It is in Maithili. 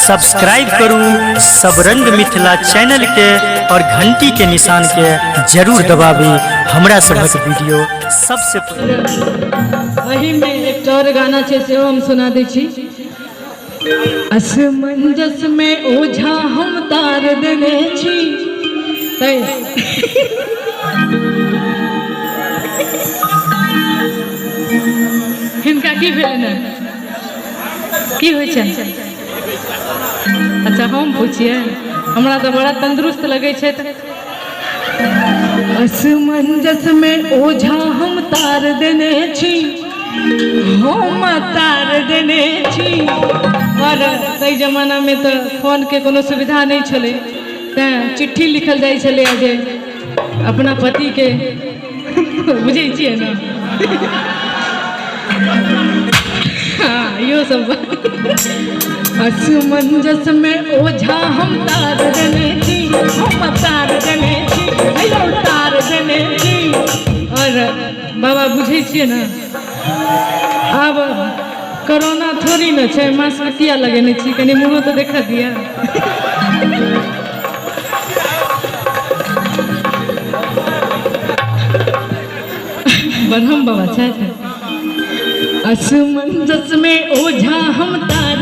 सब्सक्राइब करू सबरंग मिथिला चैनल के और घंटी के निशान के जरूर दबाबी हमरा सभक वीडियो सबसे पहिले। एहिमे एकटा आओर गाना छै, सेहो हम सुना दै छी। असमंजस में ओझा हम तार देने छी। तै हिनका की भेलनि? की होइ छनि? अच्छा, हम पुछियै? हमरा तऽ बड़ा तन्दुरुस्त लगै छथि। असमंजस में ओझा हम तार देने छी, हम तार देने छी। आओर ताहि जमानामे तऽ फोनके कोनो सुविधा नहि छलै, तेँ चिट्ठी लिखल जाइ छलै जे अपना पतिके, बुझै छियै ने? हँ, इहो सब। असमंजस में ओझा हम तार देने छी, हम तार देने छी, हेलो, तार देने छी। आओर बाबा, बुझै छियै ने? आब कोरोना थोड़ी ने छै। मास्क किया लगेने छी? कनि मुँहो तऽ देखा दिअ। ब्रह्म बाबा छथि। असमंजस में ओझा हम तार